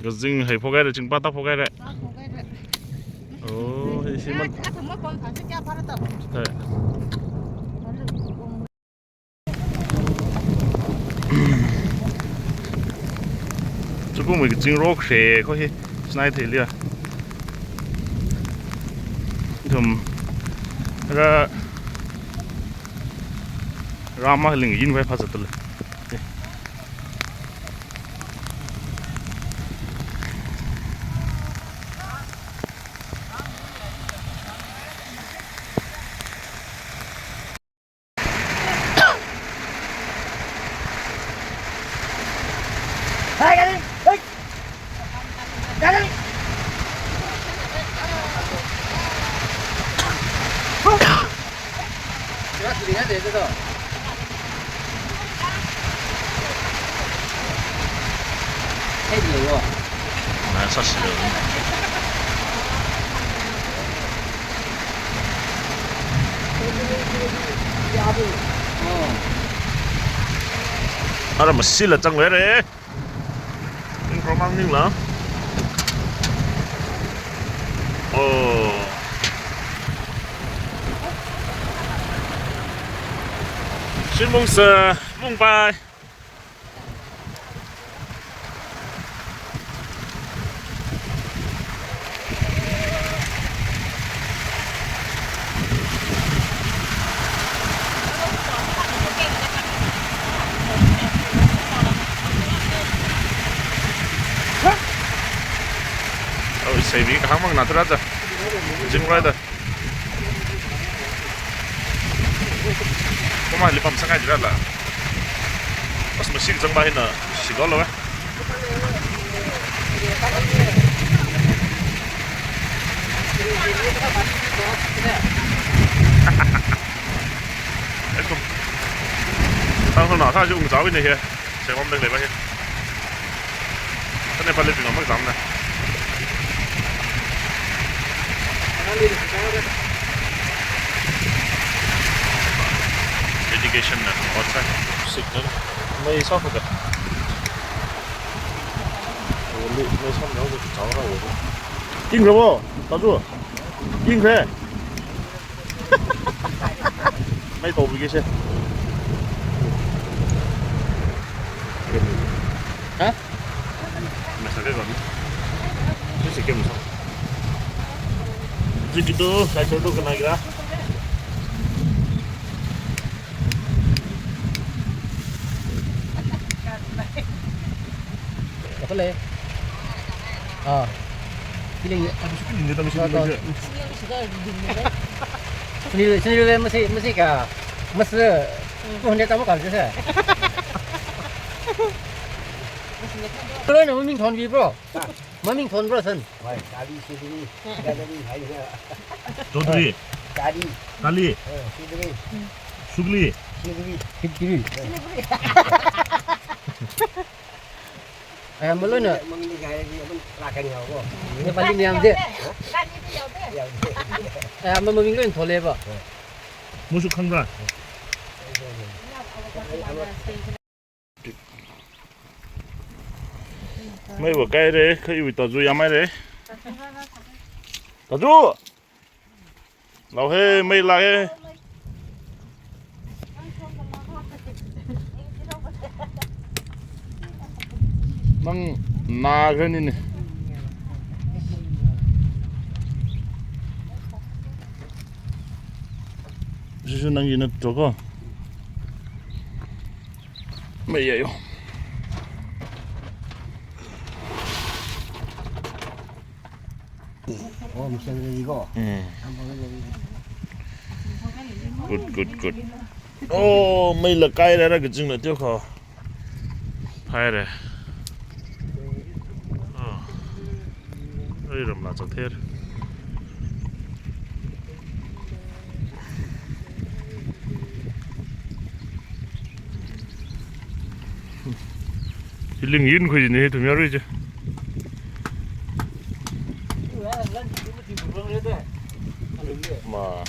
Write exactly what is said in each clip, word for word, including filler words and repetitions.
Kazing hai phok haira, chingpa ta phok haira. Pa phok haira. Oh, hi si man. Kya, kya thang ma pam thang se kya para ta. Hai. Chukum wui kazing rok she ko hi, sinai thei lia. Ithum ra, rama ling yin vai pha zatul. Ara masila chang vere. Ning promang ning la. Oh. Shin mung sa, mung pai. Oh, sei bi kahang mang na tura za. Jing rai da. Koma li pam sangai jira la. Pas masih jang ba hina si dol la. Ekum. Tang hona sa jung jao ni he. Sengom dang lei ba hi. Kane pale bing mak zam na. Dedication na outside. Signal. Mai sa ko ka. Mai sa na ko chao ra wo. Ing ra wo. Ta zu. Ing re. Mai to bi ke se. Ha? Masa ke kami. Ini sikit masa. Jadi tu, saya tu kena kira. Apa le? Ah. Ini ya. Habis itu ini tak bisa. Sini, sini le masih, masih ka. Masih. Kau hendak tahu kan sih? Kalau nama ming thon bi bro. Maming thon bro san. Wai, Kali Sudri. Kali hai na. Chaudhary. Kali. Kali. Eh, Sudri. Sugli. Sudri. Sudri. Eh, malu na. Mangli kaya ni apa rakan ya ko. Nepali ni am je. Ya. Eh, maming lo thole ba. Musu khangra. Mei va kai re, kha iwui Taju yamai re. Taju! Lao he, mei la he. Nang na gani ne. Sisi nang ina toko. Mei ya yo. Oh, mesen lagi ko. Hmm. Good, good, good. Oh, mei la kai ra ra kajing la teo ko. Phai re. Oh. Ai ram la chak ther. Hiling yin khui ne thum yarui je. Ma.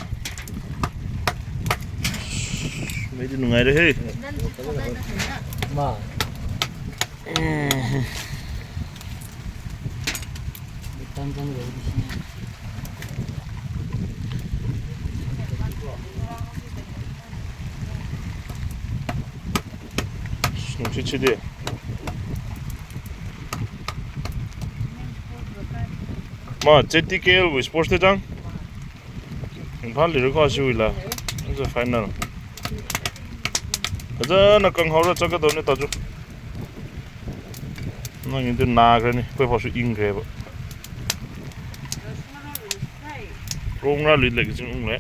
Mei di nungai re he. Ma. Mm. Nungshit shit e. Ma, Z T K L wui sports day chang. Imphal li rekho ashiwuila. It's a final. Fazana kanghaora chakadona taju. Nang indi nakrani, koi phasu ingkre ba. Rong ra lui lek jing ungle.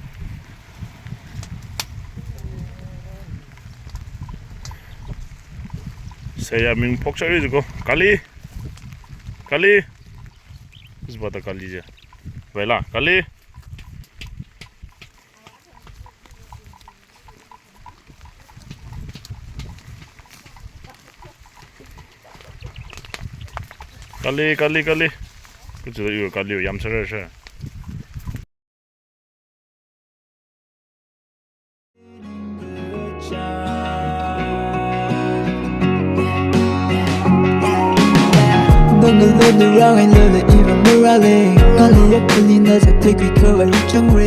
Saya ming phok chari jiko. Kali. Kali. Is bata Kali je. Vela, Kali. Kali, Kali, Kali. Kuchu yu Kali yam sara sha. Nang alone around and love even more. Kali ya Kali na sa take it cover chang re.